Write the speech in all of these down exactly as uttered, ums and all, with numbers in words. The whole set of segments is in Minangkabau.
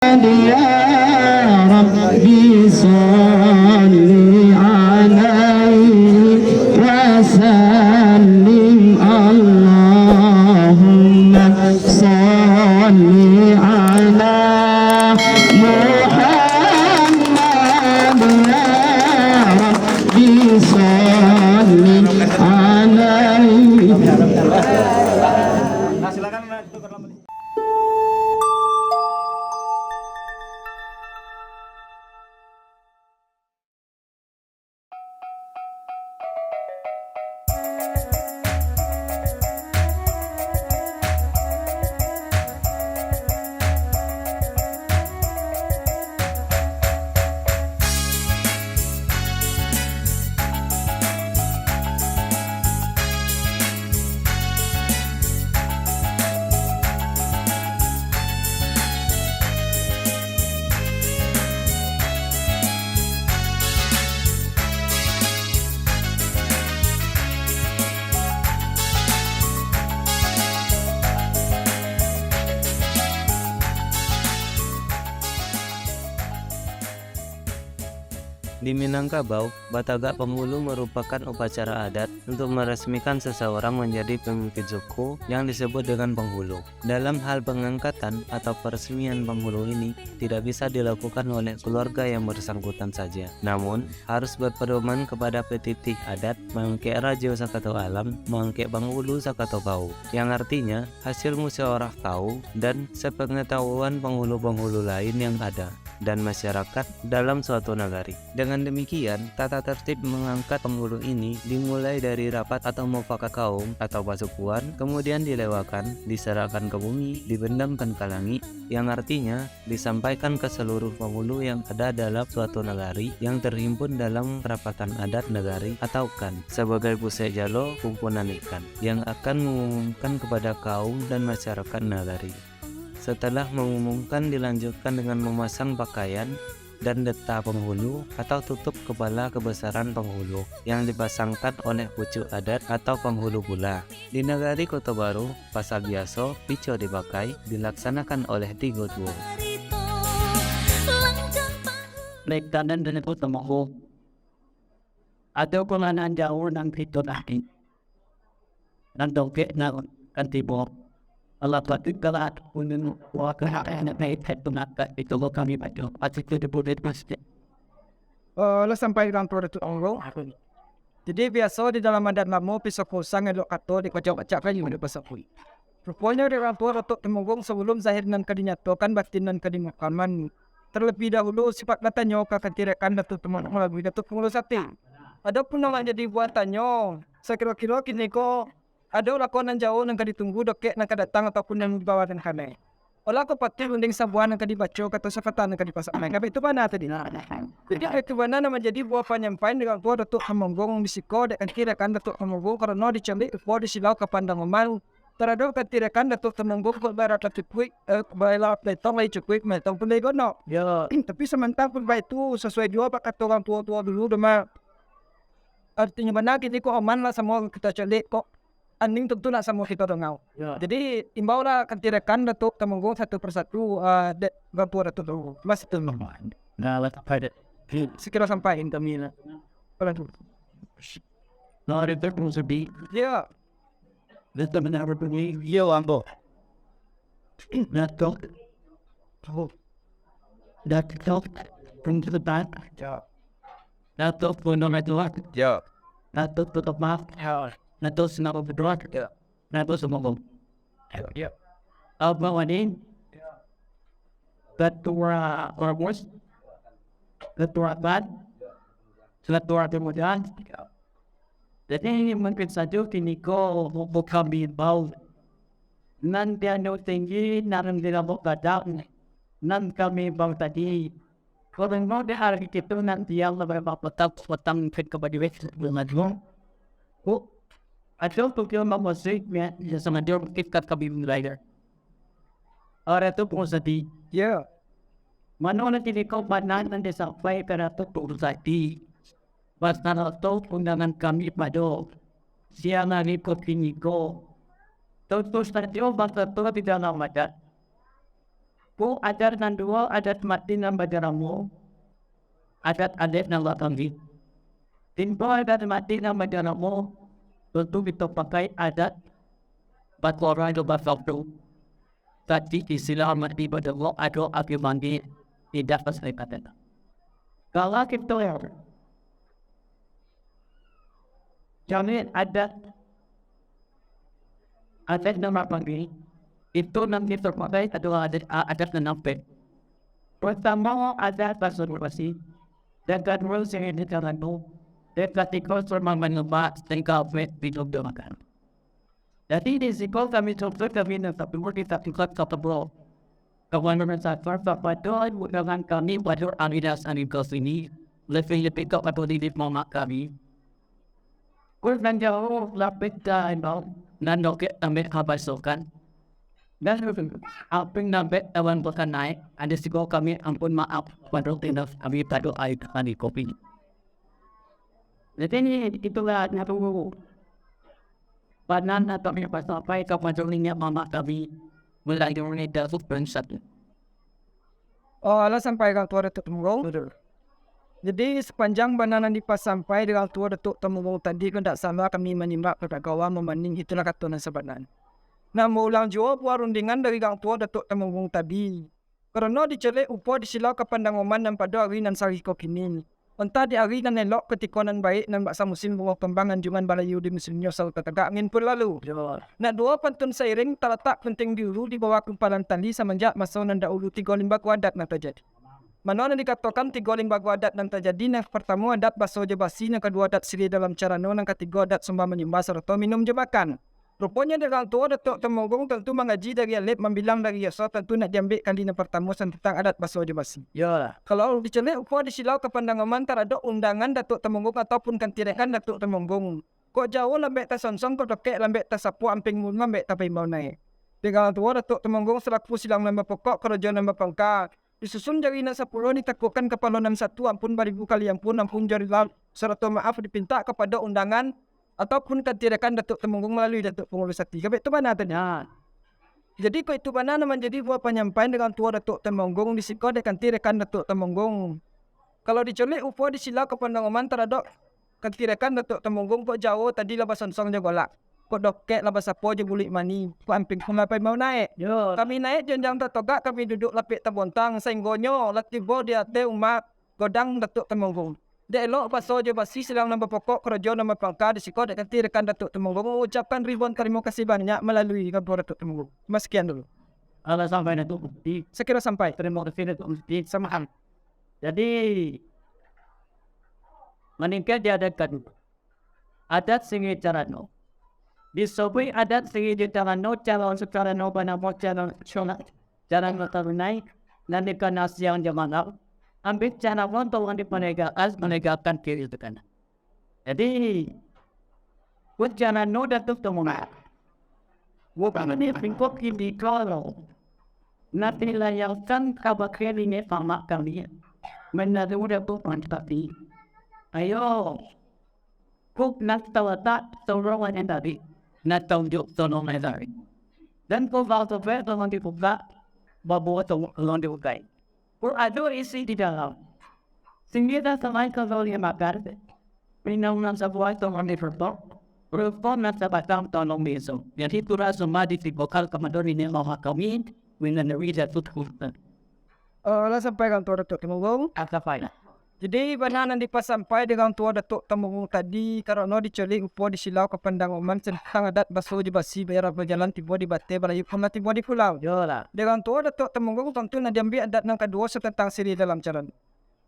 يا رب صل عليه وسلم. اللهم صل على محمد يا رب صل عليه. Di Minangkabau, batagak panghulu marupakan upacara adat untuk meresmikan seseorang menjadi pemimpin suku yang disebut dengan panghulu. Dalam hal pengangkatan atau peresmian panghulu ini tidak bisa dilakukan oleh keluarga yang bersangkutan saja, namun harus berpedoman kepada pititih adat, mangkek rajo sakato alam, mangkek panghulu sakato kaum, yang artinya hasil musyawarah kaum dan sepengetahuan panghulu-panghulu lain yang ada dan masyarakat dalam suatu nagari. Dengan demikian, tata tertib mengangkat panghulu ini dimulai dari rapat atau mufakat kaum atau pasukuan, kemudian dilewakan, diserahkan ke bumi, dibendamkan ke langik, yang artinya disampaikan ke seluruh panghulu yang ada dalam suatu nagari yang terhimpun dalam perapatan adat nagari atau kan sebagai pusat jalo kumpulan ikan yang akan mengumumkan kepada kaum dan masyarakat nagari. Setelah mengumumkan, dilanjutkan dengan memasang pakaian dan deta panghulu atau tutup kepala kebesaran panghulu yang dipasangkan oleh pucuk adat atau panghulu pula. Di nagari Koto Baru, pasal biaso pico dipakai dilaksanakan oleh tigo tuo. Naik tangan dan ikut temanggung. Ado pun nan jauah nan kito tadi. Nan dongkek nan kan tibo. Allah Taala telah pun wakil yang naik itu nak itu kami baca. Pasti itu dibuat pasti. Eh, lah sampai di Rantau Datuk Tonggo. Jadi biaso di dalam adat lamo, pisau kosong elok kato dipacak-pacak kayu di pasakui. Ruponyo di Rantau Datuk Tonggo, sabalum zahir nan ka dinyatokan, batin nan ka dimukakan. Terlebih dahulu, sifat batanyo ka katirekan Datuk Tonggo malalui Datuk Pangulu Sati. Adopun nan manjadi buah tanyo, sakiro-kiro kini ko, ado lako nan jauah nan ka ditunggu, dokek nan ka datang, ataupun nan dibawa nan kanai. Olah ko patuik runding sabuah nan ka dibaco, kato safata nan ka dipasakkan. Kabeh tu bana tadi. Jadi, itu bana nan manjadi buah panyampaian di Rantau Datuk Tonggo di siko, dek katirekan Datuk Tonggo, karano dicaliak rupo di silau ka pandang umang. Taradok katirekan Datuk Tonggo, kok bailah cukuik, eh, bailah petong lai cukuik, matang pun lai gonok. Ya. Tapi samantang pun baitu, sasuai juo bak kato urang tuo-tuo dulu, doma. Artinyo bana kini ko aman lah samo kito caliak kok. Aning tantu nak samo kito dangau. Ya. Jadi, imbaulah katirekan Datuk Tonggo satu persatu, ah, dek Datuk Tonggo. Mas itu. Nah, lah sampai dek. Sakiro sampai. Kami lah. Aduh. Nah, ada tu sedih. Ya. Datuk benar betul. Ya, ambo. Datuk. Oh. Datuk. Pun ke depan. Ya. Datuk pun orang tua. Ya. Datuk tetap maaf. Ya. Datuk senang berdoa. Ya. Datuk semoga. Ya. Abang Wani. Ketua Ramos. Ketua Ban. Ketua Kemudian. Jadi, mungkin sajo kini ko bubuh kami bau. Nan di anu tinggi, nan di lambok gadang, nan kami bau tadi. Kalau mau di hari itu, nan dia lebih petang, petang mungkin ke badi wes, dengan bu. Bu, atau tu dia mau masuk, ya, ya sama dia mungkin kat kami mulai. Orang tu pun sedih. Ya. Mano nan kini ko bana nan disampaikan Datuk Tonggo tadi. Basarato undangan kami pado siang hari ko kini ko. Tantu sajo basarato di dalam adat. Ko adat nan duo, adat mati nan bajaramo, adat alek nan bakambi. Tibo adat mati nan bajaramo, tantu kito pakai adat bakorang jo basabdo. Tapi istilah mati bajaramo ado api mandi, indak pasaikatan. Kalau kito cari adat, adat nan bakambi, itu nan kito pakai adolah adat, adat nan ampek. Partamo, adat baso jo basi, nan kaduo, siriah jo carano, nan katigo, sambah manyambah, nan kaampek, minum jo makan. Jadi, di siko kami contoh kami nan tapi di satu kat kata bro. Kawan nan sabar, bapak doa undangan kami pada hari dasar ini. Lebih-lebih ka pada diri mamak kami. Kul nan jauh lapik ka imbau, nan dokek tambek habasokan. Dan apin nambek tawan bakanaik, ada siko kami ampun maaf, pada tindak kami tadu air kami kopi. Jadi, itulah natu banan atau yang pasampai ka majulinya mamak kami, melalui Datuk Bensat. Oh, alah sampai Rang Tuo Datuak Tumanggung. Jadi, sapanjang bana nan dipasampai dek Rang Tuo Datuak Tumanggung tadi, ko ndak salah kami manimbak padagowa mambanding itulah kato nan sabana. Nah, maulang juo buah rundingan dari Rang Tuo Datuak Tumanggung tadi. Karano dicolek upo di silau ka pandang oman nan pado ari nan sari ko kini. Antah di ari nan elok, katiko nan baik, nan bak samusim bungo kambang anjuangan balayu di musimnyo, saruto tagak angin pun lalu. Nak duo pantun sairing, talatak penting di ulu, di bawah kumpalan tali, samanjak maso nan dahulu tigo limbago adat nan tajadi. Mano nan dikatokan tigo limbago adat nan tajadi, nan partamo adat baso jo basi, nan kaduo adat siriah dalam carano, nan katigo adat sambah manyambah sarato minum jo makan. Ruponyo dek Rang Tuo Datuak Tumanggung tantu mangaji dari alif, mambilang dari yoso, tantu nak diambek kali nan partamo tantang adat baso jo basi. Iyolah. Kalau dicolek upo di silau ka pandang oman taradok undangan Datuak Tumanggung ataupun kanti rekan Datuak Tumanggung. Kok jauah lambek tasonsong, kok dokek lambek tasapo, amping mulu lambek tapaimbau naik. Dek Rang Tuo Datuak Tumanggung salaku silang nan bapokok, karajo nan bapangka, disusun jari nan sapuluah, ditakuakkan kapalo nan satu, ampun baribu kali ampun, ampun jo rila, sarato maaf dipintak kapado undangan ataupun kanti rekan Datuak Tumanggung malalui Datuak Pangulu Sati. Kabek tu bana tadi. Nah. Jadi, kok itu bana nan manjadi buah panyampaian dek Rang Tuo Datuak Tumanggung di siko dek kanti rekan Datuak Tumanggung. Kalau dicolek upo di silau ka pandang oman taradok kanti rekan Datuak Tumanggung, kok jauah tadi lah basonsong jo golak. Kok dokek lah basapo jo buluik mani, kok amping pun lah paimbau naik. Yo. Kami naik janjang tatogak, kami duduak lapik tabontang, sainggonyo lah tibo di ateh umah godang Datuak Tumanggung. Dek elok baso jo basi, silang nan bapokok, karajo nan bapangka, di siko dek kanti rekan Datuak Tumanggung mangucapkan ribuan tarimo kasih banyak malalui Rang Tuo Datuak Tumanggung. Cuma sakian dulu. Alah sampai Datuak Muti. Sakiro sampai. Tarimo kasih Datuak Muti. Sama-sama. Jadi, maningkek diadakan adat siriah carano. Disobuik adat siriah jo carano, caro carano banamo caro sunat, carano tarunai, nan dikana siang jo malam, ambek carano tolong dipanegakan, manegakan kiri tu kan. Jadi, buat carano Datuak Tumanggung. Bukan ni pingkok kiri kalau. Nanti layangkan kabake niniak mamak kami. Menaruh Datuak Mantap. Ayo, kok nak talatak tolong tadi, nak tunjuk tolong tadi. Dan kok bang sobek tolong dibuka, babuah tolong dibukai. Kok ado isi di dalam. Singgi dah samai ka tolong dimakan. Minum nan sabuah tolong dirutok. Rutok nan sabatang tolong diisok. Jadi, itulah semua ditimbulkan kepada niniak mamak kami, minanari jatuh hutan. Uh, lah sampai Rang Tuo Datuak Tumanggung. Sampai. Jadi, bana nan dipasampai dek Rang Tuo Datuak Tumanggung tadi, karano dicolek upo di silau ka pandang oman tantang adat baso jo basi, bayar bajalan tibo di bateh, balayu pun lah tibo di pulau. Iyolah. Dek Rang Tuo Datuak Tumanggung tantu nan diambiak adat nan kaduo satantang siriah dalam carano.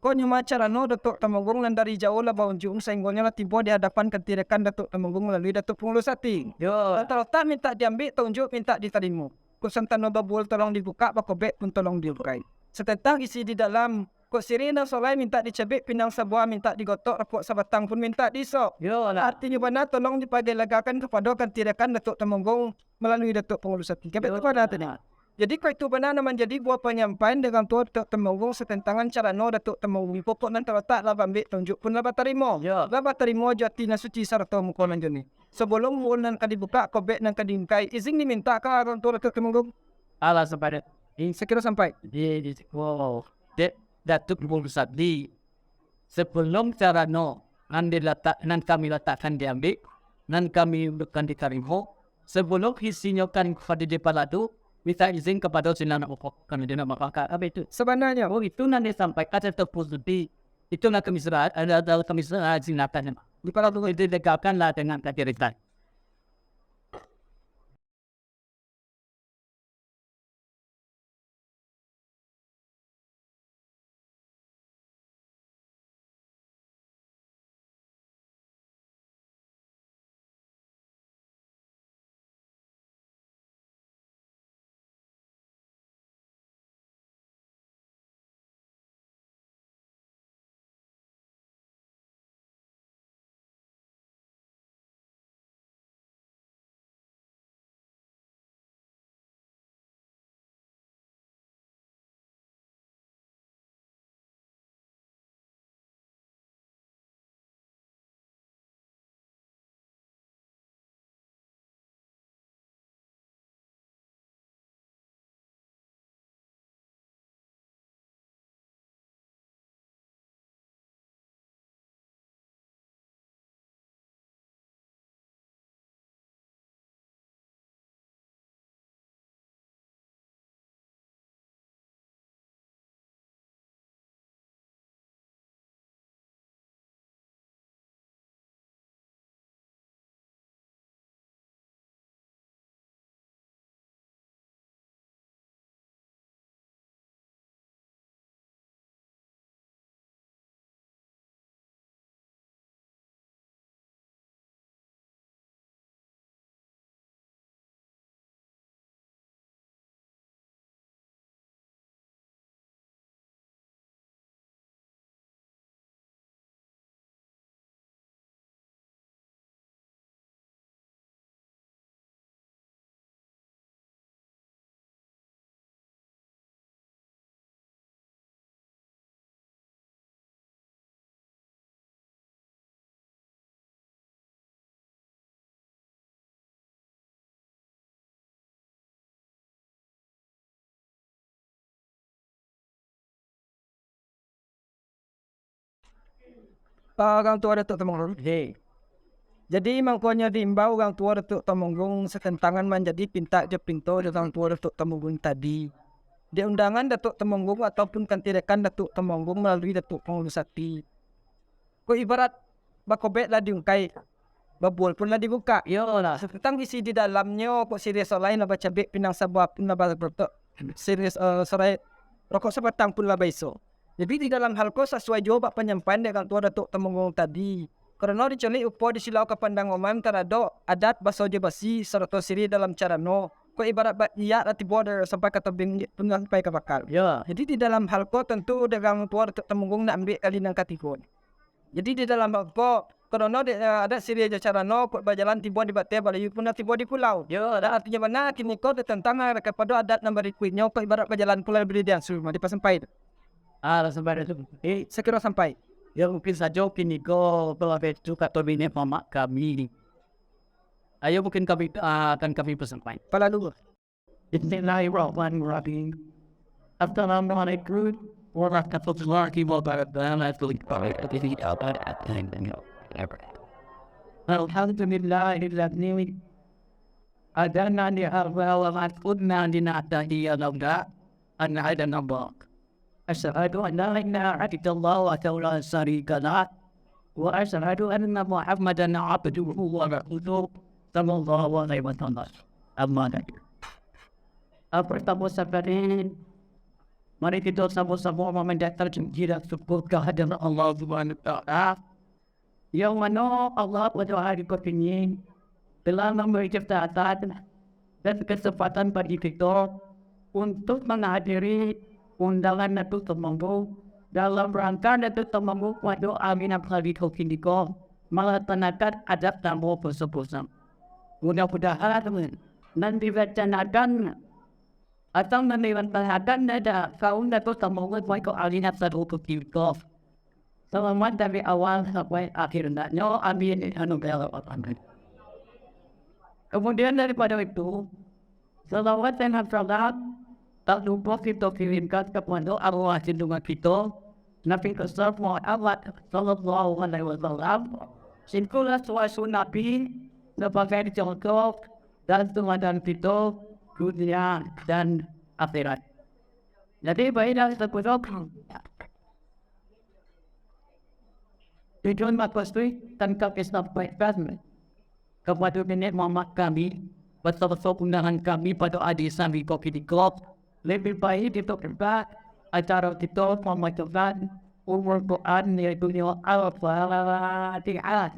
Kok nyuma carano Datuak Tumanggung nan dari jauah lah baunjuang, sainggonyo lah tibo di hadapan kanti rekan Datuak Tumanggung malalui Datuak Pangulu Sati. Yo. Lah talatak mintak diambiak, taunjuak mintak ditarimo. Kok santano babuah tolong dibukak, bakobek pun tolong dibukai. Satantang isi di dalam, kok siriah nan solai mintak dicabik, pinang sabuah mintak digotok, rapuak sabatang pun mintak diisok. Yo lah. Artinyo bana tolong dipagelagakan kapado kanti rekan Datuak Tumanggung malalui Datuak Pangulu Sati. Kabek tu bana tadi. Jadi, kok itu bana nan manjadi buah panyampaian dek Rang Tuo Datuak Tumanggung satantangan carano Datuak Tumanggung. Pokok nan talatak lah baambiak, taunjuak pun lah batarimo. Yo. Lah batarimo jo ati nan suci sarato muko nan janiah. Sabalum buah nan ka dibukak, kobek nan ka dibukai, izin dimintak ka Rang Tuo Datuak Tumanggung. Alah, sapadan. Sakiro sampai. Di, di, oh, Dek Datuk Pangulu Sati, sebelum carano nan dilatak, nan kami latakkan diambiak, nan kami undukan ditarimo, sebelum isinyo kan pado di paladu, minta izin kapado sinan rokok, kami dina mapangka. Apa itu? Sabananyo, oh, itu nan disampaikan Datuk Pangulu Sati. Itu nan kami serah, ada, ada kami serah, silakan. Di paladu itu dilegakanlah dengan kajeritan. Ah, urang tuo Datuak Tumanggung. He. Jadi, mangkonyo diimbau urang tuo Datuak Tumanggung satantangan manjadi pintak jo pinto dek urang tuo Datuak Tumanggung tadi. Dek undangan Datuak Tumanggung ataupun kanti rekan Datuak Tumanggung malalui Datuak Pangulu Sati. Kok ibarat bakobek lah diungkai, babual pun lah dibukak. Iyolah. Tantang isi di dalamnyo, kok siriah solai lah bacabek, pinang sabuah pun lah barotok, siriah, eh, sorai rokok sabatang pun lah baiso. Jadi, di dalam hal ko sasuai juo bak panyampaian dek urang tuo Datuak Tumanggung tadi. Karano diculik upo di silau ka pandang oman taradok adat baso jo basi sarato siriah dalam carano. Kok ibarat bak iyak lah tibo dari sampai ka tobing, pun sampai ka bakal. Ya. Jadi, di dalam hal ko tantu dek urang tuo Datuak Tumanggung nak ambiak kali nan katigo. Jadi, di dalam hal ko, karano dek, eh, adat siriah jo carano, kok bajalan tibo di bateh balayu pun lah tibo di pulau. Ya, dan artinyo bana, kini ko tatantangan kapado adat nan barikuiknyo, kok ibarat bajalan pulo bari diansu, dipasampai tu. Ah, lah sampai tu. Eh, sakiro sampai. Ya, mungkin sajo kini ko, kalau itu kato niniak mamak kami. Ayo, mungkin kami, ah, akan kami pasampai. Palalu. Bismillahirrahmanirrahim. Assalamualaikum warahmatullahi wabarakatuh. Alhamdulillahilladzi hadana li hadza wa ma kunna linahtadiya laula an hadana Allah. Asyhadu an la ilaha illallah wahdahu la syarika lah, wa asyhadu anna Muhammadan abduhu wa rasuluh, sallallahu alaihi wasallam. Amma ba'du. Ah, partamo sakali, mari kito samo-samo mamanjatkan puji dan syukur kahadirat Allah Subhanahu wa Ta'ala. Yang mano Allah pado hari ko kini telah mambari kesehatan dan kesempatan bagi kito untuk manghadiri undangan Datuak Tumanggung dalam rangka Datuak Tumanggung pado ari nan hari ko kini ko malaksanakan adat namo poso-poso. Mudah-mudahan nan direncanakan atau nan direncanakan dek kaum Datuak Tumanggung pado ari nan hari ko kini ko salamat dari awal sampai akhir. Nyo, amin, ya rabbal alamin. Kemudian daripado itu, salawat dan salam Tak lupo kito kirimkan kapado arwah junjungan kito, Nabi Besar Muhammad sallallahu alaihi wasallam. Ikolah suasu Nabi sabagai contoh dan tuladan kito dunia dan akhirat. Jadi, baiklah, sabuah tujuan makasuik nan kami sampaikan kapado niniak mamak kami, basarato undangan kami pado ari Sabtu kini, labiah baik ditutup acara kito mamacakan Ummul Quran, yaitu Al-Fatihah.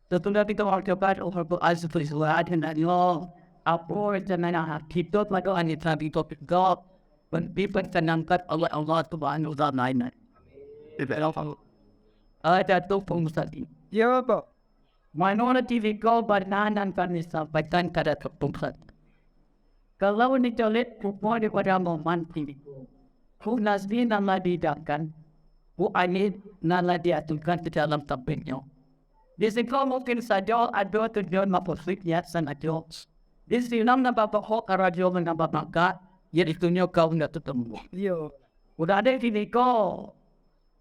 Sasudah kito mangucapkan Allahu Akbar, apo rencana kito pado ari Sabtu kini, diperkenankan oleh Allah Subhanahu wa Taala. Ada tu pengusaha. Yo, Pak. Mano nan kini ko bana nan kami sampaikan ka Datuak Tunggal. Kalau dicolek rupo daripado Roman kini ko, bu nasi nan lah dihidangkan, bu aia nan lah diatukan ka dalam tampeknyo. Di siko mungkin sajo ado tujuan makasuik niat sangajo. Di sinan nan babaok karajo nan babangka, yaitunyo kaum Datuak Tunggal. Iyo. Udah deh kini ko.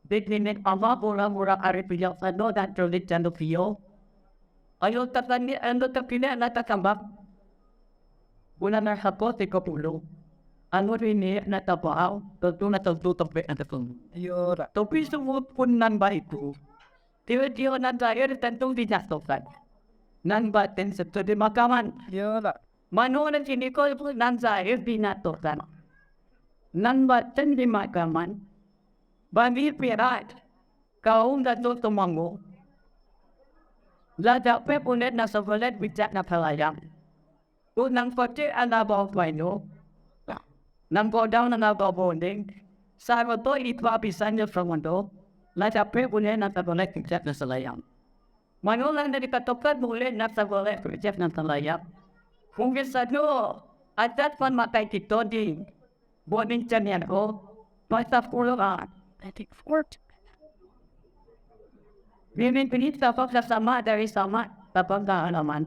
Dek niniak mamak urang-urang ari bijaksano nan cadiak cando kio. Ayo takaniak, ayo takiniak nan takambang. Bulan nan sako tigo puluah. Anu niniak nan tabahau, tantu nan tantu tampek nan tatunggu. Iyo, dak. Tapi suapun nan baitu, tiok-tiok nan zahir tantu dinyatokan. Nan batin sato di makaman. Iyo, dak. Mano nan kini ko nan zahir dinyatokan, nan batin di makaman. Bagi pihak kaum Datuak Tumanggung, lah dapek bulek nan sabaleh, picak nan salayang. Kok nan kocek alah bapaino, nan godang nan alah baboleh, sarato ipa pisannyo samando, lah dapek bulek nan sabaleh, picak nan salayang. Mano nan dikatokan bulek nan sabaleh, picak nan salayang. Mungkin sajo adat mamakai kito di Buek nincanian ko, pasal pulo, ah. Bini-bini sabab sasamak dari samak, sabab kahalaman.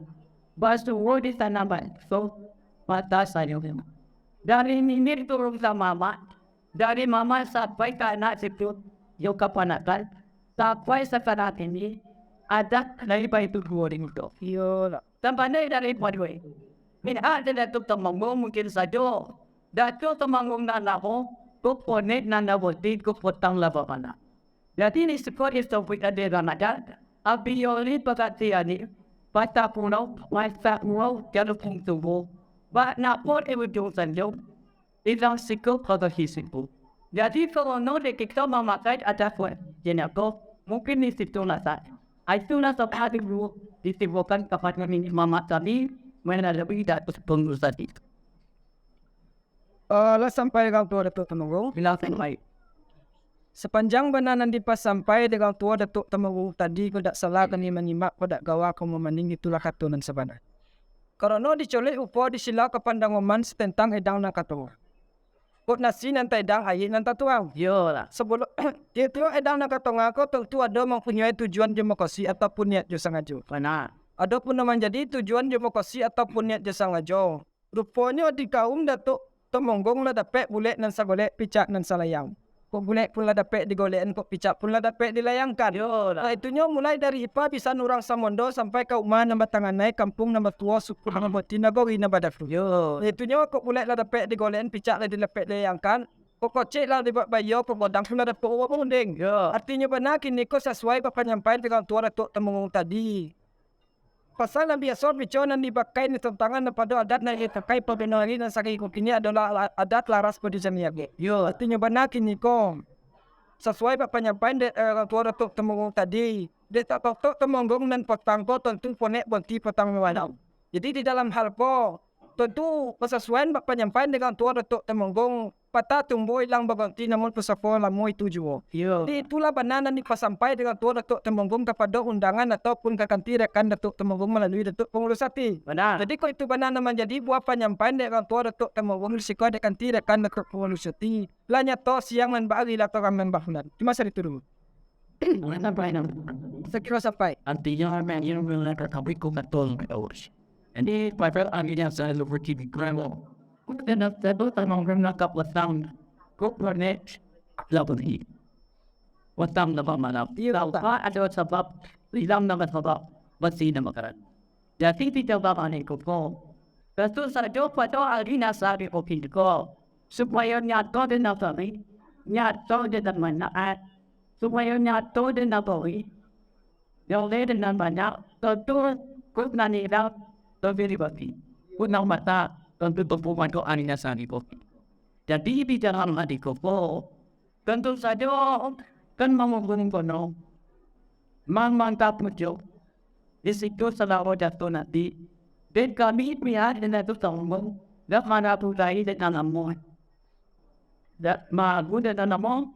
Basuo di tanaman, so, mata sayo. Dari nini turun ka mamak, dari mamak sampai ka anak cucu, yo kapanakan, sampai sakarang ini, adat lai baitu juo di mudo. Iyolah. Tampandai dari paduai. Pihak dari Datuak Tumanggung mungkin sajo. Datuak Tumanggung nan lamo, kok konek nan naboti, kok potang laba mana. Jadi, di siko disabuik ade Ramadan, api yoli bagati ari, patah pulau, masak pulau, jalupung tubuh. Bak napo di ujung sanjung, ilang siko pagah siko. Jadi, korono dek kito mamakai adat buek, jenako, mungkin di situ lah, Ustaz. Ah, itulah sabab dulu ditimbulkan kapado niniak mamak kami, malalui Datuak Tumanggung tadi. Eh, lah sampai di urang tuo Datuak Tumanggung? Lah sampai. Sapanjang bana nan dipasampai di urang tuo Datuak Tumanggung tadi, kok dak salah kami manyimak, kok dak gawa kami maning, itulah kato nan sabana. Karano dicolek upo di sila kapandang Roman satentang edang nan katonga. Kok nasi nan taedang, aia nan tatuang. Iyolah. Sabalum, tiok-tiok edang nan katonga ko tantu ado mampunyoi tujuan jo mukasuik ataupun niat jo sangajo. Bana. Adopun nan manjadi tujuan jo mukasuik ataupun niat jo sangajo, ruponyo di kaum Datuak Tumanggung lah dapek bulek nan sagolek, picak nan salayang. Kok bulek pun lah dapek digolekan, kok picak pun lah dapek dilayangkan. Iyolah. Nah, itunyo mulai dari ipa pisan urang samando sampai ka umah nan batanganai, kampuang nan batuo, suku nan baboti, nagori nan badatu. Yo. Nah, itunyo kok bulek lah dapek digolekan, picak lah dapek dilayangkan, kok kocek lah dibuek baiyo, kok godang pun lah dapek urang runding. Yo. Artinyo bana kini ko sasuai bak panyampaian di urang tuo Datuak Tumanggung tadi. Pasal nan biaso pico nan dipakai di tantangan nan pado adat nan dipakai pado nagari nan sakali ko kini adolah la-, adat laras pado janiago. Yo. Artinyo bana kini ko, sasuai bak panyampaian dek, eh, urang tuo Datuak Tumanggung tadi, dek Datuak Tumanggung nan potang ko tantu konek bonti potang mawadang. Jadi di dalam hal ko, tantu basasuaian bak panyampaian di urang tuo Datuak Tumanggung patah tumbuah ilang bagonti, namun pusako lamo itu juo. Iyo. Jadi itulah bana nan dipasampai dek Tuo Datuak Tumanggung kapado undangan ataupun ka kanti rekan Datuak Tumanggung malalui Datuak Pangulu Sati. Bana. Jadi kok itu bana nan manjadi buah panyampaian dek Tuo Datuak Tumanggung di siko dek kanti rekan Datuak Pangulu Sati. Lah nyato siang nan baari, lah tarang nan babulan. Cuma saritu dulu. Mana baik. Sakiro sampai. Artinya, memang yang mengatakan kami kok betul. Jadi, pada akhirnya saya seperti di Kremlin. Udah nak satu tanam nangkap petang. Kok connect? Lah pergi. Petang dapat malam. Iya, Tahu tak? Ada sebab, hilang nama sebab, masih nama karan. Jadi, tidak apa-apa ni, kok. Tentu saja pada hari nasa di kopi ko. Supayo nyato den nabari, nyato den manaat, supayo nyato den nabari, yang lain den banyak, tentu kut nan hilang, tentu dibagi. Kut nan mata, tentu tumpu mado ari nasa di kopi. Jadi, di dalam adi koko, tentu sajo kan mangungkung kono, mamantah pucuk. Di situ salamo jatuh nanti, dan kami pihak dan itu tanggung, dan mana tu lai dan namo. Dan magu dan namo,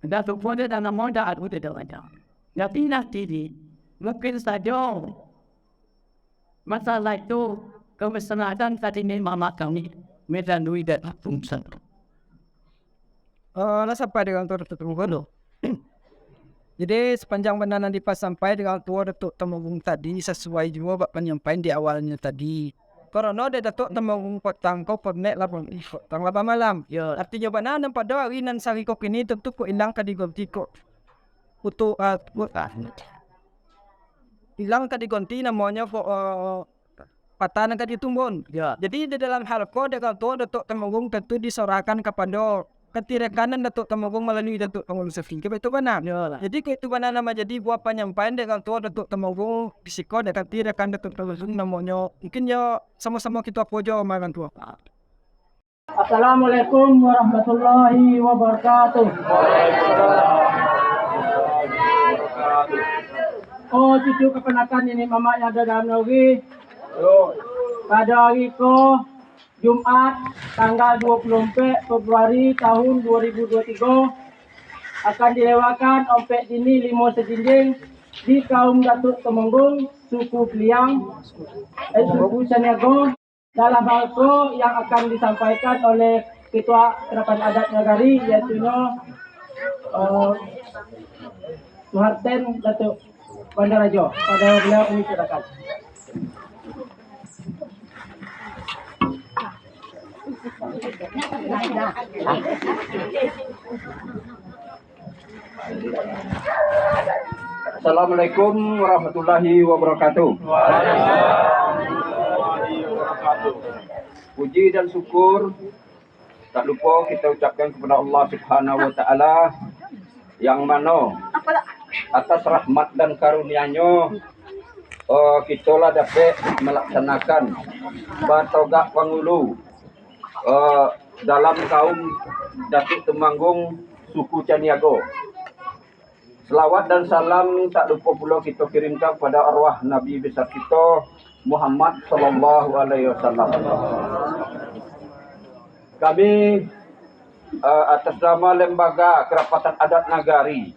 dan tupo dan namo, dan agu dan namo. Tapi nanti ni, mungkin sajo masalah itu, kebesaran tadi ni mamak kami, melalui dan langsung. Eh, lah sampai dengan tu, Datuk Tumanggung tu. Jadi, sepanjang bana nan dipasampai dengan Tuo Datuk Tumanggung tadi, sasuai juo bak panyampaian di awalnyo tadi. Karano dek Datuk Tumanggung patang ko, konek lah bamalam, patang lah bamalam. Yo. Artinyo bana nan pado ari nan sari ko kini, tentu ko ilang ka digonti ko. Utuh, ah, ilang ka digonti namonyo ko, eh, patah nan ka ditumbun. Ya. Jadi, di dalam hal ko, dek Tuo Datuk Tumanggung tentu disorahkan kapado kanti rekan Datuk Tumanggung malalui Datuk Pangulu Sati. Kok itu bana? Ya lah. Jadi, kok itu bana nan manjadi buah panyampaian dek Tuo Datuk Tumanggung di siko dek kanti rekan Datuk Tumanggung namonyo. Mungkin yo samo-samo kito apo jo marang tuo. Assalamualaikum warahmatullahi wabarakatuh. Oh, cucu kapanakan niniak mamak yang ado dalam nagari. Pado ari ko, Jumaik, tanggal dua puluh ampek Februari tahun dua ribu dua tigo, akan dilewakan ompek jini limo sajinjing di kaum Datuk Tumanggung, suku Beliang, eh, suku Caniago. Dalam hal ko yang akan disampaikan oleh Ketua Kerapan Adat Nagari, yaitunyo, eh, Suharten Datuk Bandarajo. Pada beliau kami silakan. Assalamualaikum warahmatullahi wabarakatuh. Puji dan syukur tak lupa kita ucapkan kepada Allah Subhanahu wa Ta'ala, yang mano atas rahmat dan karunia-Nyo, eh, kita lah dapek melaksanakan batogak pangulu, eh, dalam kaum Datuk Tumanggung suku Caniago. Selawat dan salam tak lupa pulo kita kirimkan kepada arwah Nabi besar kita, Muhammad sallallahu alaihi wasallam. Kami, eh, atas nama Lembaga Kerapatan Adat Nagari,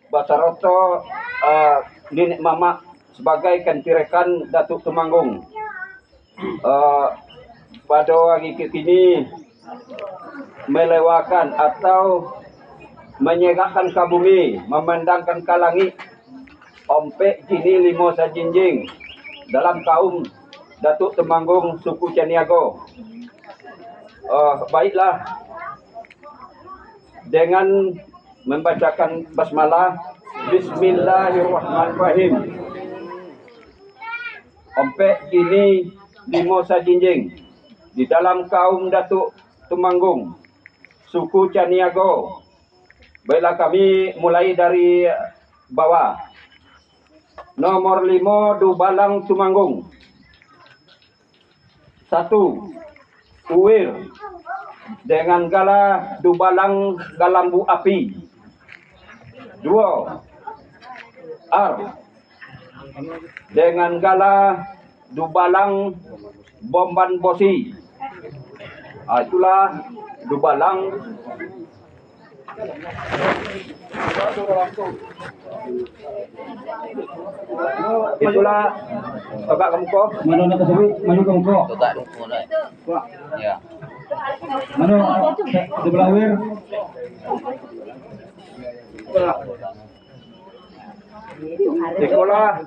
basarato, eh, niniak mamak sabagai kanti rekan Datuk Tumanggung, eh, pado ari kini melewakan atau manyerakkan ka bumi, mamandangkan ka langik, ompek jini limo sajinjing dalam kaum Datuk Tumanggung suku Caniago. Eh, baiklah, dengan membacakan basmalah, Bismillahirrahmanirrahim. Ompek jini limo sajinjing di dalam kaum Datuk Tumanggung, suku Caniago. Baiklah, kami mulai dari bawah. Nomor limo, Dubalang Tumanggung. Satu, Uwir, dengan gala Dubalang Galambu Api. Duo, Ar, dengan gala Dubalang Bomban Bosi. Ah, itulah dubalang. Itulah, tagak ka muko. Mano nak tasabuik? Maju ka muko. Tagak ka muko, nah. Ya. Mano, sebelah wir? Ikolah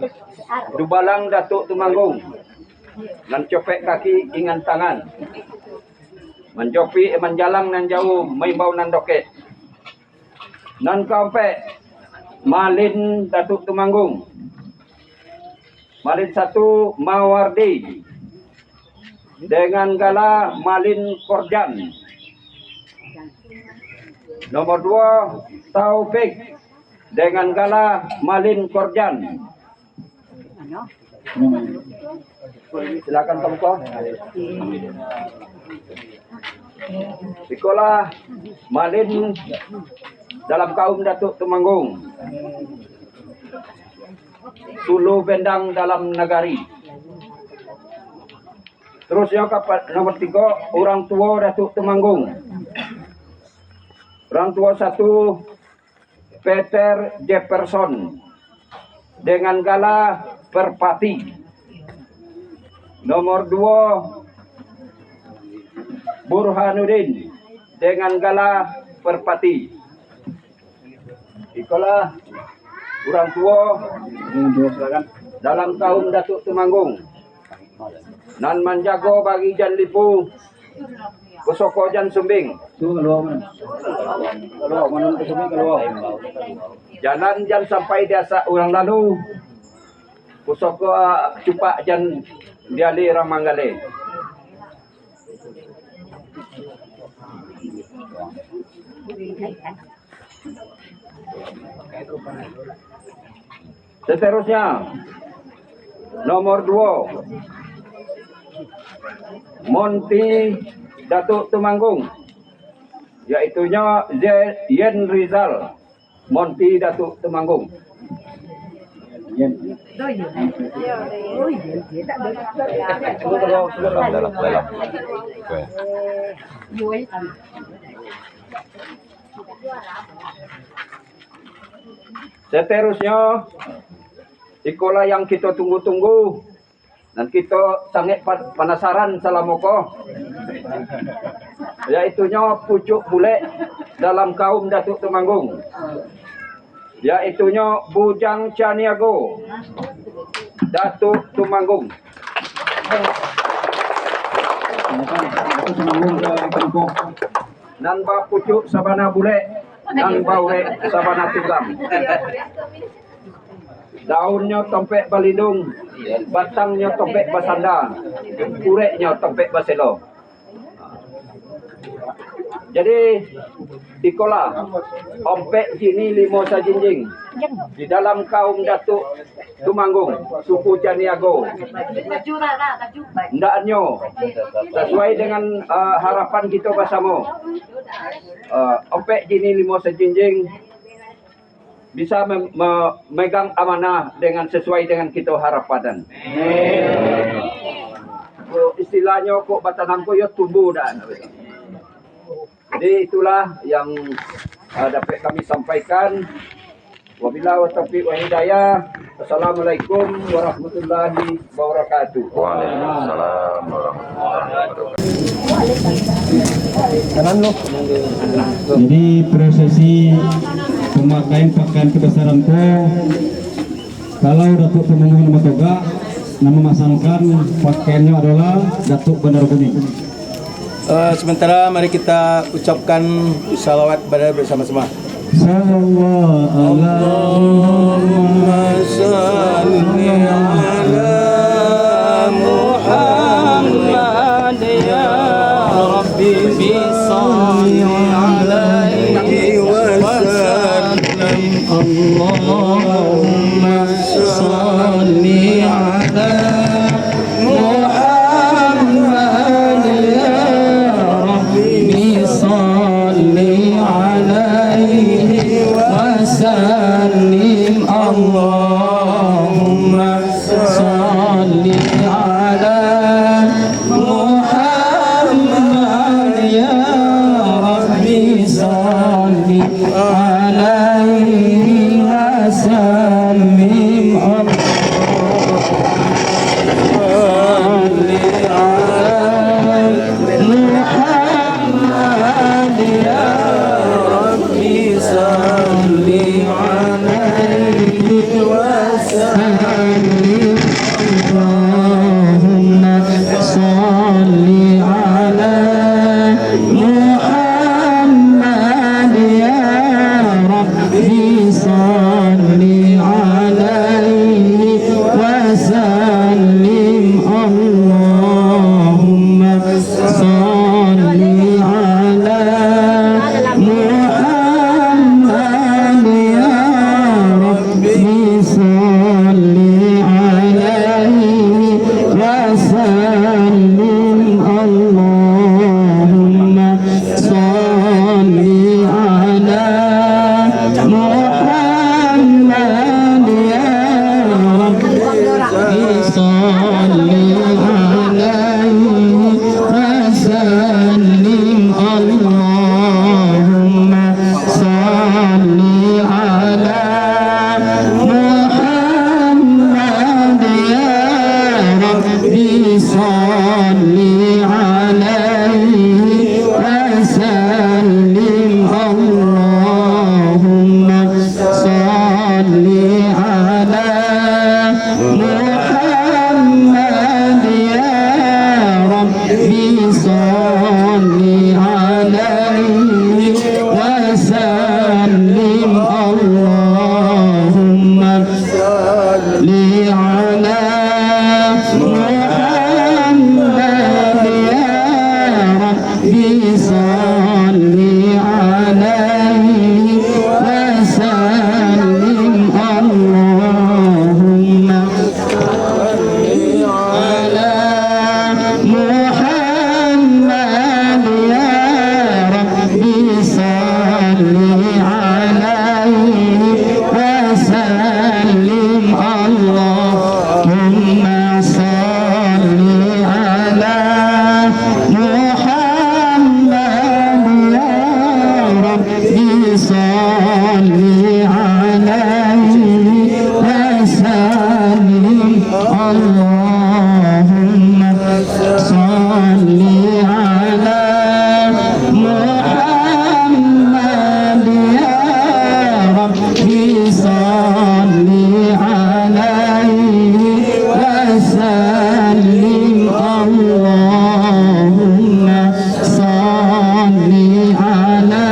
dubalang Datuak Tumanggung, nan copek kaki ingan tangan, manjopik manjalang nan jauah, maimbau nan dokek. Nan kaompek, malin Datuak Tumanggung. Malin satu, Mawardi, dengan gala Malin Korjan. Nomor duo, Taufik, dengan gala Malin Korjan. Silakan ka muko. Ikolah malin dalam kaum Datuak Tumanggung, sulu bendang dalam nagari. Terusnyo ka pa-, nomor tigo, urang tuo Datuak Tumanggung. Urang tuo satu, Peter Jefferson, dengan gala Perpati. Nomor duo, Burhanuddin, dengan gala Perpati. Ikolah urang tuo dalam kaum Datuak Tumanggung, nan manjago bari jan lipu, pusoko jan sumbing. Tu kalua mano? Kalua mano tu sumbing kalua? Jalan jan sampai diasak urang lalu, pusoko cupak jan diali urang manggaleh. Seterusnya, nomor duo, Monti Datuak Tumanggung, yaitunyo Ze-, Yen Rizal, Monti Datuak Tumanggung. Yen. Dalam, dalam. Oke. Seterusnyo, ikolah yang kito tunggu-tunggu, nan kito sangaik pa-, panasaran salamo ko, yaitunyo pucuak bulek dalam kaum Datuak Tumanggung, yaitunyo Bujang Caniago, Datuak Tumanggung. Nan bapucuak sabana bulek, nan baauek sabana tunggang. Daunnyo tompek balindung, batangnyo tompek basanda, ureknyo tompek baselo. Jadi, ikolah, ompek jini limo sajinjing di dalam kaum Datuak Tumanggung, suku Caniago. Hendaknyo, sasuai dengan, ah, harapan kito basamo, ah, ompek jini limo sajinjing bisa mem-, me-, megang amanah dengan sesuai dengan kito harapan. Ko istilahnyo, kok batanam ko yo tumbuh dah. Jadi, itulah yang, ah, dapek kami sampaikan. Wabillahi taufiq wal hidayah. Assalamualaikum warahmatullahi wabarakatuh. Waalaikumsalam warahmatullahi wabarakatuh. Jadi, prosesi pamakaian pakaian kebesaran ko, kalau Datuak Tumanggung nan batogak, nan mamasangkan pakaiannyo adolah Datuak Bandar Kuning. Eh, sementara, mari kita ucapkan salawat pada bersama-sama. Sallallahu ala Allahumma salli ala Muhammad, ya Rabbi, salli alaihi wasallam. Allahumma salli ala Muhammad, ya Rabbi, salli alaihi wasallim. Allahumma salli ala Muhammad, وسلم. اللهم صل على محمد يا رب، صل عليه وسلم. اللهم صل على محمد يا رب، صل عليه وسلم. اللهم صل على محمد يا رب، صل عليه وسلم. اللهم صل على محمد يا رب، صل عليه وسلم. اللهم صل على محمد يا رب، صل عليه وسلم. اللهم صل على محمد يا رب، صل عليه وسلم. اللهم صل على محمد يا رب، صل عليه وسلم. اللهم صل على محمد يا رب، صل عليه وسلم. اللهم صل على محمد يا رب، صل عليه وسلم. اللهم صل على محمد يا رب، صل عليه وسلم. اللهم صل على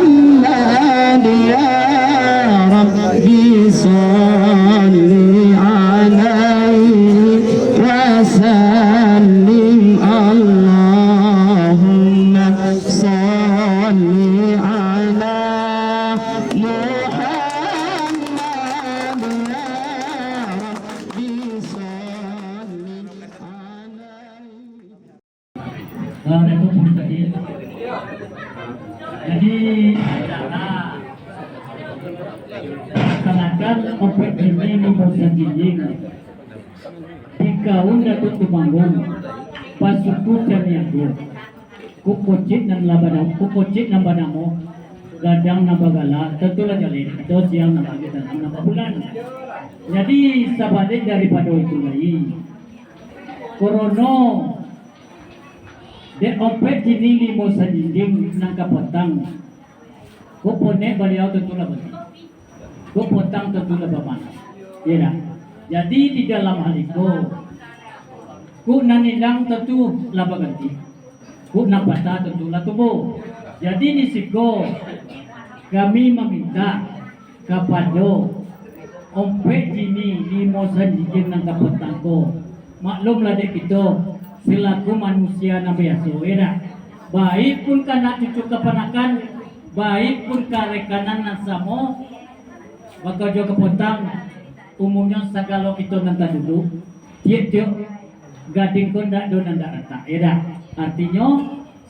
محمد يا رب، صل عليه وسلم. اللهم صل على محمد يا رب، صل عليه. Ah, Datuk Muhtadir. Jadi, acara laksanakan ompek jini limo sajinjing di kaum Datuk Tumanggung, pasuku Caniago. Kok kocik nan lah banamo, kok kocik nan banamo gadang nan bagala, tantulah jaleh, atau siang nan bagita, nan babulan. Jadi, sabalik daripado itu lai, korono dek ompek jini limo sajinjing nan kapatang, kok ponek baliau tantulah bati. Kok potang tantu lah bapanas. Iyo dak? Jadi, di dalam hal iko, kok nan ilang tantu lah baganti, kok nan patah tantu lah tumbuah. Jadi, di siko kami mamintak kapado ompek jini limo sajinjing nan kapatang ko, maklumlah dek kito, selaku manusia nan biaso, iyo dak? Baik pun ka anak cucu kapanakan, baik pun ka rekanan nan samo, bakarajo kapatang, umumnyo sagalo kito nan taduduak, tiok-tiok gading ko ndak ado nan ndak ratak, iyo dak? Artinyo,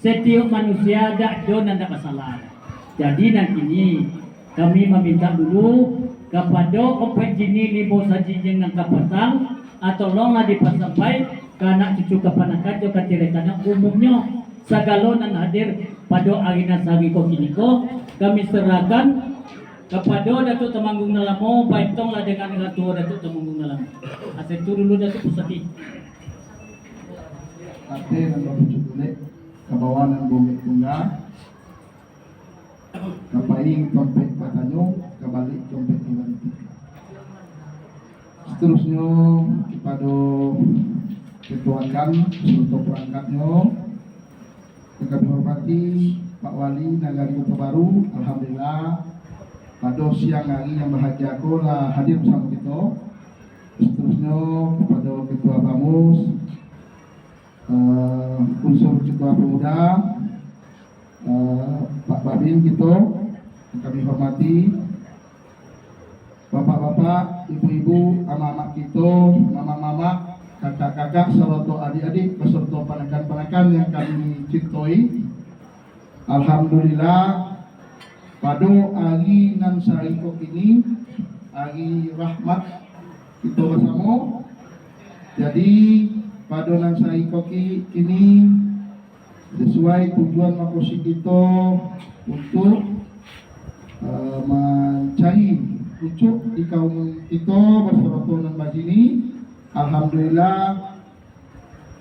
satiok manusia ndak ado nan ndak basalah. Jadi, nan kini, kami mamintak dulu kapado ompek jini limo sajinjing nan kapatang, ah, tolonglah dipasampai ka anak cucu kapanakan jo ka rekanan, umumnyo sagalo nan hadir pado ari nan sahari ko kini ko, kami serahkan Kapado Datuak Tumanggung nan lamo, baitonglah dengan urang tuo Datuak Tumanggung nan lamo. Asa itu dulu Datuak Pusati. Ate nan bapucuak bulek, ka bawah nan bulek tungga, ka pai tompek batanyo, ka balik tompek dibantu. Saterusnyo, kapado ketua kan, saroto perangkatnyo, yang kami hormati Pak Wali Nagari Koto Baru, alhamdulillah, pado siang hari yang bahagia ko lah hadir basamo kito. Saterusnyo, kapado Ketua Bamus, eh, unsur Ketua Pemuda, eh, Pak Babin kito, yang kami hormati, bapak-bapak, ibu-ibu, amak-amak kito, mamak-mamak, kakak-kakak, sarato adik-adik, baserto panakan-panakan yang kami cintai. Alhamdulillah, pado ari nan sahari ko kini, ari rahmat kito basamo. Jadi, pado nan sahari ko ki-, kini, sasuai tujuan makosid kito untuak, eh, mancari pucuak di kaum kito basarato nan bajini. Alhamdulillah,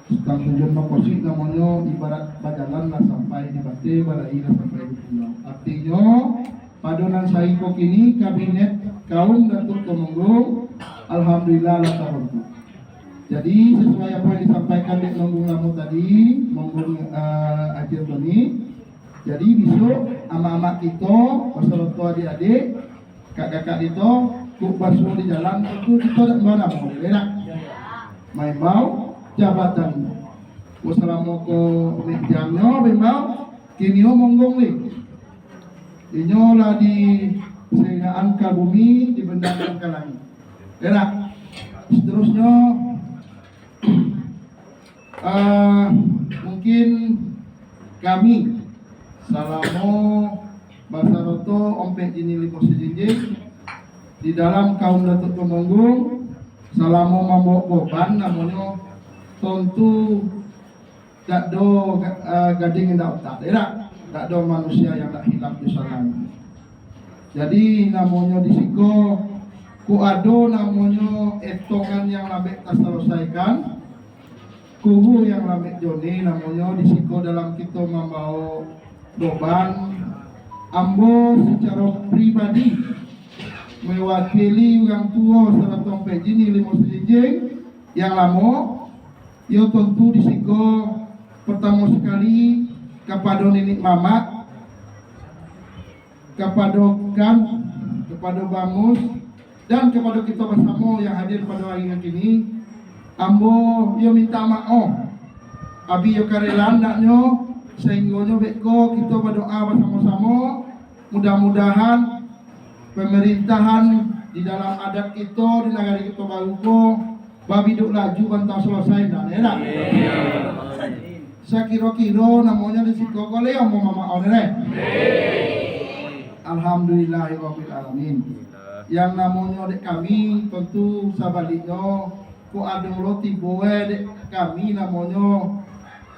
tantang tujuan makosid namonyo ibarat bajalan lah sampai di bateh, balari lah sampai di pulau. Artinyo, pado nan sahari ko kini kabinet kaum Datuak Tumanggung, alhamdulillah lah tabantuak. Jadi, sasuai apo yang disampaikan dek Manggung Lamo tadi, Manggung, eh, Aji Antoni, jadi, bisuak amak-amak kito, basarato adik-adik, kakak-kakak kito, kok basuo di jalan, tantu kito dak manamo, dak? Maimbau jabatan. Kok salamo ko nek jamnyo maimbau, kinio Manggung ni. Inyo lah diserengakan ka bumi, dibendakan ka langik. Enak. Saterusnyo, ah, mungkin kami, salamo basarato Ompek Jini Limo Sajinjing, di dalam kaum Datuak Tumanggung, salamo mambaok boban namonyo, tantu dak do ga-, ah, gading indak otak, dak? Dak do manusia yang dak hilap di sana. Jadi, namonyo di siko, kok ado namonyo etongan yang lambek tasalosaikan, kuhu yang lambek jone namonyo di siko dalam kito mambaok boban, ambo sacaro pribadi mewakili urang tuo sarato Ompek Jini Limo Sajinjing yang lamo, iyo tantu di siko partamo sakali kapado niniak mamak, kapado Kan, kapado Bamus, dan kapado kito basamo yang hadir pado ari nan kini, ambo iyo mintak maoh. Abi iyo karela andaknyo, sainggonyo beko kito badoa basamo-samo, mudah-mudahan pamarintahan di dalam adat kito di nagari kito baru ko babiduak laju, banta salasai, ndak, ndak? Sakiro-kiro namonyo di siko ko lai ambo mamaoh, ndak? Alhamdulillahirabbil alamin. Yang namonyo dek kami, tantu sabaliknyo, kok ado lo tibo, eh, dek kami namonyo,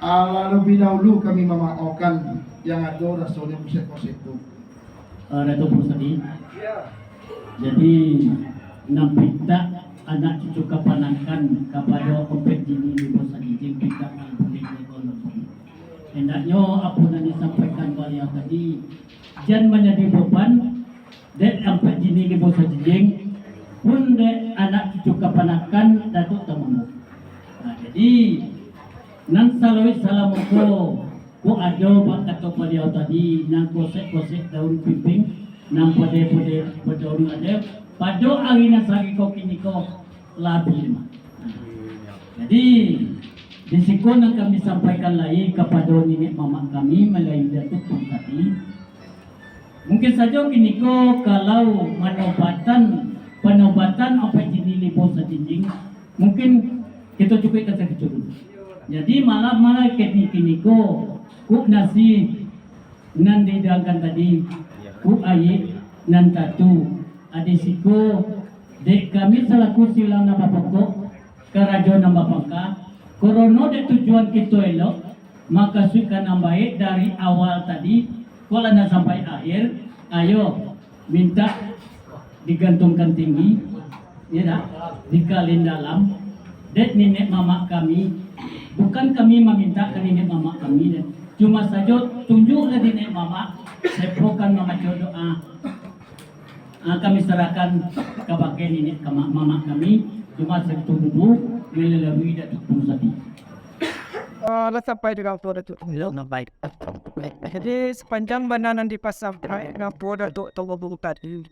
ah, labiah dahulu kami mamaohkan yang ado rasonyo kosek-kosek tu. Ah, Datuak Pusadi. Jadi, nan pintak anak cucu kapanakan kapado Ompek Jini Limo Sajinjing, pintak nan buliah lego lompi. Hendaknyo apo nan disampaikan baliau tadi, jan manjadi boban dek Ompek Jini Limo Sajinjing, pun dek anak cucu kapanakan Datuak Tumanggung. Nah, jadi, nan saluruih salamo ko, kok ado bak kato baliau tadi, nan kosek-kosek daun pimpin, nan podeh-podeh badaun ladeh, pado ari nan sahari ko kini ko labiah mah. Nah, jadi, di siko nan kami sampaikan lai kapado niniak mamak kami, malalui Datuak Pusadi, mungkin sajo kini ko kalau manobatan, panobatan Ompek Jini Limo Sajinjing, mungkin kito cukuikkan sagitu dulu. Jadi, malam-malam kini, kini ko, kok nasi nan dihidangkan tadi, kok aia nan tatu, ado siko, dek kami salaku silang nan bapokok, karajo nan bapangka, korono dek tujuan kito elok, makasuik ka nan baiak dari awal tadi, kok lah nan sampai akhir, ayo, Mintak digantungkan tinggi, ya dah, digalin dalam, dek niniak mamak kami. Bukan kami mamintak ka niniak mamak kami, deh. Cuma sajo tunjuaklah niniak mamak, sepokan mambaco doa. Ah, kami sarahkan kabake niniak ka ma-, mamak kami, cuma satu dulu, melalui Datuk Pun Sati. Ah, lah sampai di Rang Tuo Datuak Tumanggung. Jadi, sapanjang bana nan dipasampai Rang Tuo Datuak Tumanggung tadi,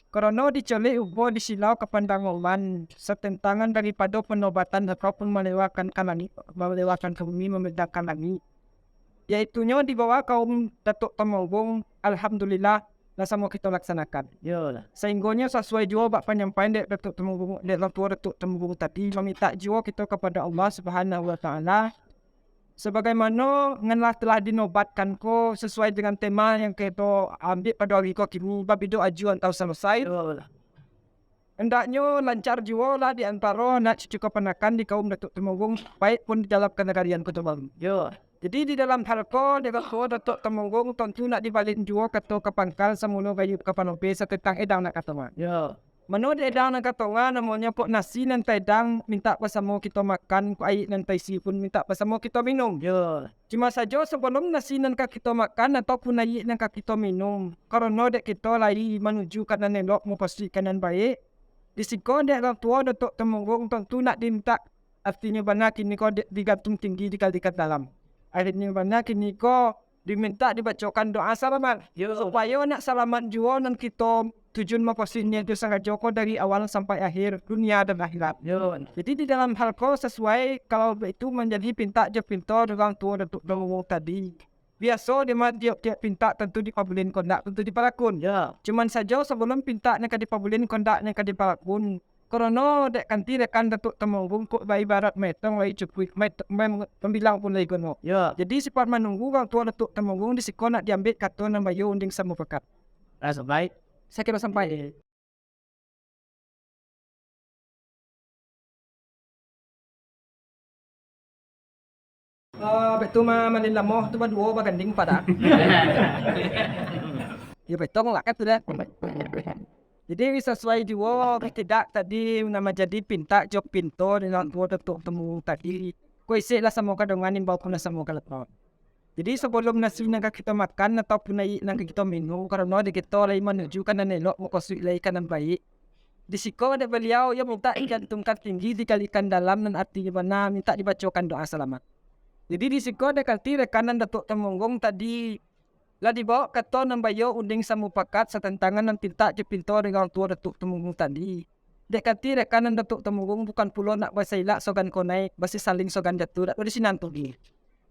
karano dicolek ubo di silau ka pandang Allah, satantangan daripado panobatan ataupun malewakan ka langik, malewakan ka bumi, mamandang ka langik, yaitunyo di bawah kaum Datuak Tumanggung, alhamdulillah, lah samo kito laksanakan. Yo lah. Sainggonyo sasuai juo bak panyampaian dek Datuak Tumanggung, dek Rang Tuo Datuak Tumanggung tadi, mamintak juo kito kapado Allah Subhanahu wa Ta'ala, sabagaimano nan lah telah dinobatkan ko, sasuai dengan tema yang kito ambiak pado ari ko kini, babido aju antau salasai. Yo lah. Hendaknyo lancar juo lah di antaro anak cucu kapanakan di kaum Datuak Tumanggung, baik pun di dalam kanagarian ko tu, Bang. Yo. Jadi, di dalam hal ko, dek Rang Tuo Datuak Tumanggung, tantu nak dibaliak juo kato ka pangkal, samulo gayuang ka panope, satantang edang nak ka tonga. Yo. Mano dek edang nan ka tonga, namonyo pok nasi nan taedang mintak basamo kito makan, kok aia nan taisi pun mintak basamo kito minum. Yo. Cuma sajo sabalum nasi nan ka kito makan ataupun aia nan ka kito minum, karano dek kito lai manuju ka nan elok, mupasuik ka nan baiak, di siko dek Rang Tuo Datuak Tumanggung tantu nak dimintak, artinyo bana kini ko dek digantung tinggi, digalikan dalam. Artinyo bana kini ko dimintak dibacokan doa salamat. Yo. Supayo nak salamat juo nan kito tujun mupasuik niaik jo sangajo ko dari awal sampai akhir, dunia dan akhirat. Yo. Jadi, di dalam hal ko sasuai, kalau baitu manjadi pintak jo pinto di Rang Tuo Datuak Tumanggung tadi. Biaso di ma-, tiok-tiok pintak tantu dipabulian kondak, tantu dipalakun. Yo. Cuman sajo sabalum pintak nan ka dipabulian, kondak nan ka dipalakun, karano dek kanti rekan Datuak Tumanggung kok baibarat maetong lai cukuik, maet-, mem-, mambilang pun lai gono. Yo. Jadi, sifat manunggu Rang Tuo Datuak Tumanggung di siko nak diambiak kato nan baiyo undiang samupakat. Lah sampai. Sakiro sampai. Ah, baitu ma-, malin lamoh tu baduo baganding pada. Yo, baitong lah kan tu dah. Jadi, sasuai juo, tidak tadi, nan manjadi pintak jo pinto di Rang Tuo Datuak Tumanggung tadi. Ko isek lah samo ka dongan, imbau pun lah samo ka lapau. Jadi, sabalum nasi nan ka kito makan, ataupun aia nan ka kito minum, karano dek kito lai manuju ka nan elok, mupasuik lai ka nan baiak, di siko dek baliau, iyo mintak digantungkan tinggi, digalikan dalam, nan artinyo bana, mintak dibacokan doa salamat. Jadi, di siko dek kanti rekan nan Datuak Tumanggung tadi, lah dibawok kato nan baiyo undiang samupakat, satantangan nan pintak jo pinto di Rang Tuo Datuak Tumanggung tadi. Dek kanti rekan nan Datuak Tumanggung bukan pulo nak basailak sogan ko naiak, basisaling sogan jatuah, dak di sinan tu.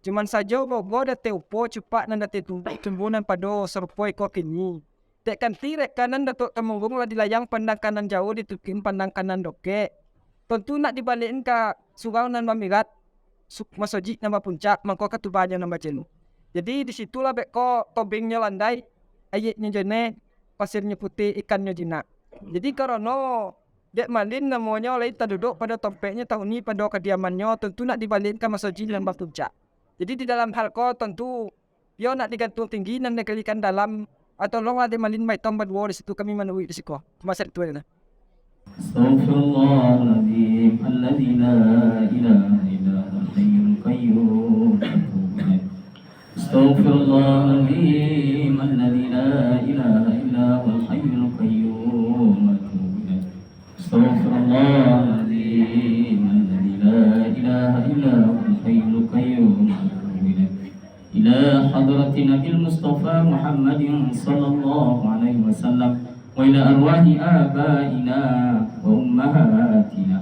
Cuman sajo bobo dateh upo cupak nan dateh tumbuah, tumbuah nan pado sarupo iko kini. Dek kanti rekan nan Datuak Tumanggung lah dilayang pandang ka nan jauah, ditukian pandang ka nan dokek. Tantu nak dibaliakan ka surau nan bamirat, su-, masojik nan bapuncak, mangko katubanyo nan bacelu. Jadi, di situlah beko tobingnyo landai, aiaknyo janeh, pasirnyo putiah, ikannyo jinak. Jadi, karano dek malin namonyo lai taduduak pado tompeknyo, tahuni pado kadiamannyo, tantu nak dibaliakan ka masojik nan bapuncak. Jadi, di dalam hal ko, tantu iyo nak digantung tinggi, nan digalikan dalam, ah, tolonglah dek malin maetong baduo di situ, kami manuruik di siko. Masa itu aja lah. أستغفر الله العظيم الذي لا إله إلا هو الحي القيوم وأتوب إليه. أستغفر الله العظيم الذي لا إله إلا هو الحي القيوم وأتوب إليه. أستغفر الله العظيم الذي لا إله إلا هو الحي القيوم وأتوب إليه. إلى حضرة النبي المصطفى محمد صلى الله عليه وسلم، وإلى أرواح آبائنا وأمهاتنا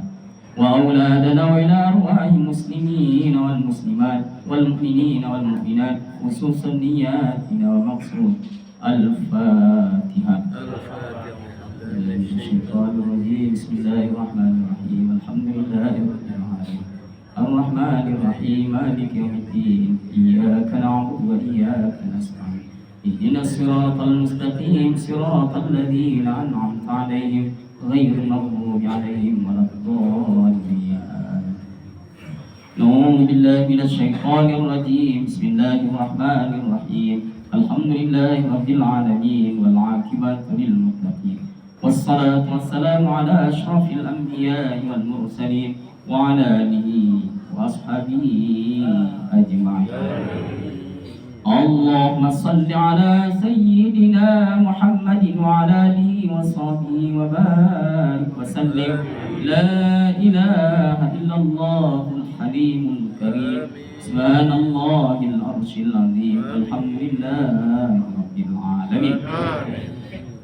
وأولادنا، وإلى أرواح المسلمين والمسلمات والمؤمنين والمؤمنات، خصوصا نياتنا ومقصود. الفاتحة. الفاتحة. من الشيطان الرجيم. بسم الله الرحمن الرحيم. الحمد لله رب العالمين. الرحمن الرحيم. مالك يوم الدين. إياك نعبد وإياك نستعين. اهدنا الصراط المستقيم. صراط الذين أنعمت عليهم. غير المغضوب عليهم ولا الضالين. آمين. أعوذ بالله من الشيطان الرجيم. بسم الله الرحمن الرحيم. Alhamdulillahirabbil alamin, wal aqibatu lil muttaqin. Wassalatu wassalamu ala asyrafil anbiya'i wal mursalin, wa ala alihi wa ashabihi ajma'in. Allahumma salli ala sayyidina Muhammadin wa ala alihi wa sahbihi wa barik wa sallim. La ilaha illallahul halimul karim. Subhanallahil arsyil azim. Alhamdulillahi rabbil alamin.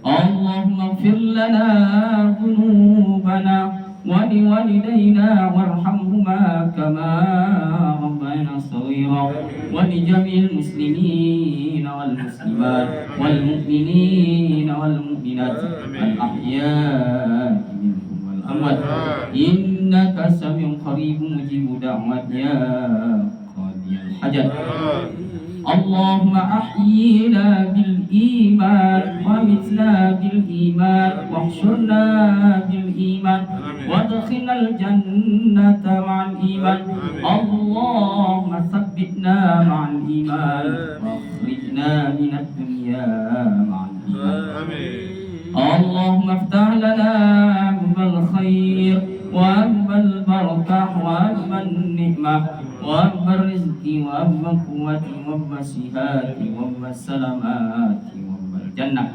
Allahumma ighfir lana dzunubana wa liwalidayna warhamhuma kama rabbayana shaghira, wa li jami'il muslimina wal muslimat, wal mu'minina wal mu'minat, al ahya'i minhum wal amwat. Innaka sami'un qaribun mujibud da'wat ya qadiyal hajat. Allahumma ahyina bil iman, wa amitna bil iman, wa ahsyurna bil iman, wa adkhilnal jannata ma'al iman. Allahumma tsabbitna ma'al iman, wa akhrijna minad dunya ma'al iman. Allahumma iftah lana abwabal khair, wa abwabal barakah, wa abwaban ni'mah, wa abwabal rizqi, wa abwabal quwwati, wa abwabas sihati, wa abwabas salamati, wa abwabal jannah.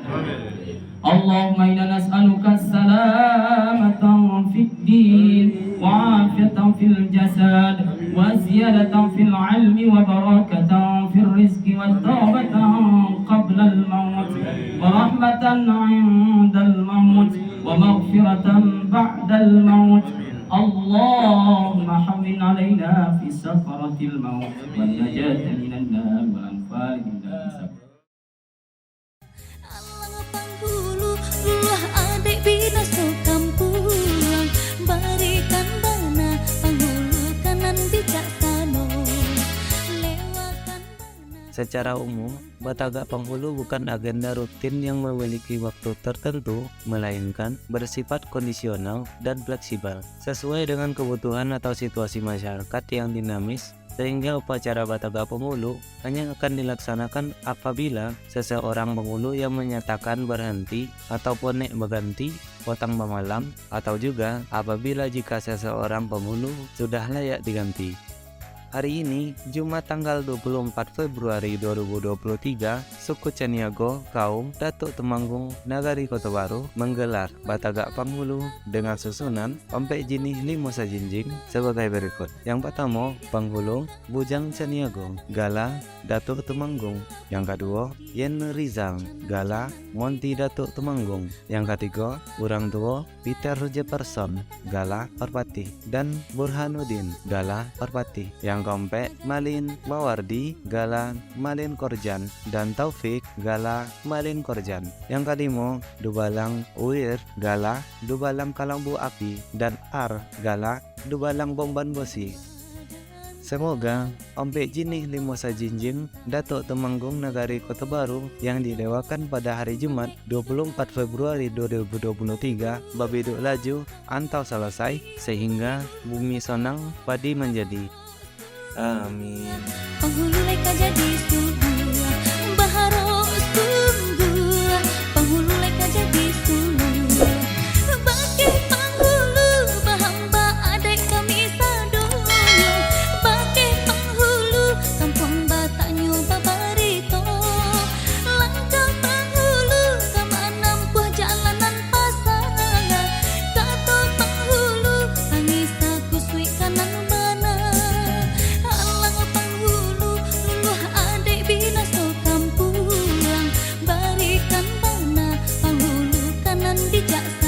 Allahumma inna nas'aluka salamatan fid din, wa afiyatan fil jasad, wa ziyadatan fil ilmi, wa barakatan fil rizqi, wa taubatan qablal maut, wa rahmatan indal maut, wa maghfiratan ba'dal maut. Allahumma hawwin alaina fi sakaratil maut, wa najatan minan nar, wal anfal indal hisab. Alang panghulu, luluah adaik binaso kampuang, barikan bana panghulu ka nan bijaksano, lewakan bana. Secara umum, batagak panghulu bukan agenda rutin yang memiliki waktu tertentu, melainkan bersifat kondisional dan fleksibel, sesuai dengan kebutuhan atau situasi masyarakat yang dinamis, sehingga upacara batagak panghulu hanya akan dilaksanakan apabila seseorang panghulu yang menyatakan berhenti ataupun nek baganti potang bamalam, atau juga apabila jika seseorang panghulu sudah layak diganti. Hari ini, Jumat tanggal dua puluh empat Februari dua ribu dua puluh tiga, suku Caniago, kaum Datuk Tumanggung, Nagari Koto Baru, menggelar batagak panghulu dengan susunan ompek jinih limo sajinjing sebagai berikut. Yang pertama, panghulu Bujang Caniago, gala Datuk Tumanggung. Yang kaduo, Yen Rizal, gala Monti Datuk Tumanggung. Yang katigo, urang tuo Peter Jefferson, gala Parpatih, dan Burhanuddin, gala Parpatih. Yang kaompek, Malin Mawardi, gala Malin Korjan, dan Taufik, gala Malin Korjan. Yang kalimo, Dubalang Uir, gala Dubalang Kalambu Api, dan Ar, gala Dubalang Bomban Bosi. Semoga ompek jinih limo sajinjing Datuk Tumanggung Nagari Koto Baru yang dilewakan pada hari Jumat, dua puluh empat Februari dua ribu dua puluh tiga, babiduak laju antau salasai, sehingga bumi sonang padi manjadi. Amin. Panghulu lai ka jadi suluah, baharok sungguah, panghulu lai ka jadi suluah. Bakeh panghulu, bahamba adaik kami sadonyo. Bakeh panghulu, kampuang batanyo babarito. Langkah panghulu, ka manampuah jalanan pasang. Kato panghulu, tangih sakusuik ka nan bana. Alang panghulu, luluah adaik binaso kampuang. Barikan bana panghulu ka nan bijaksana.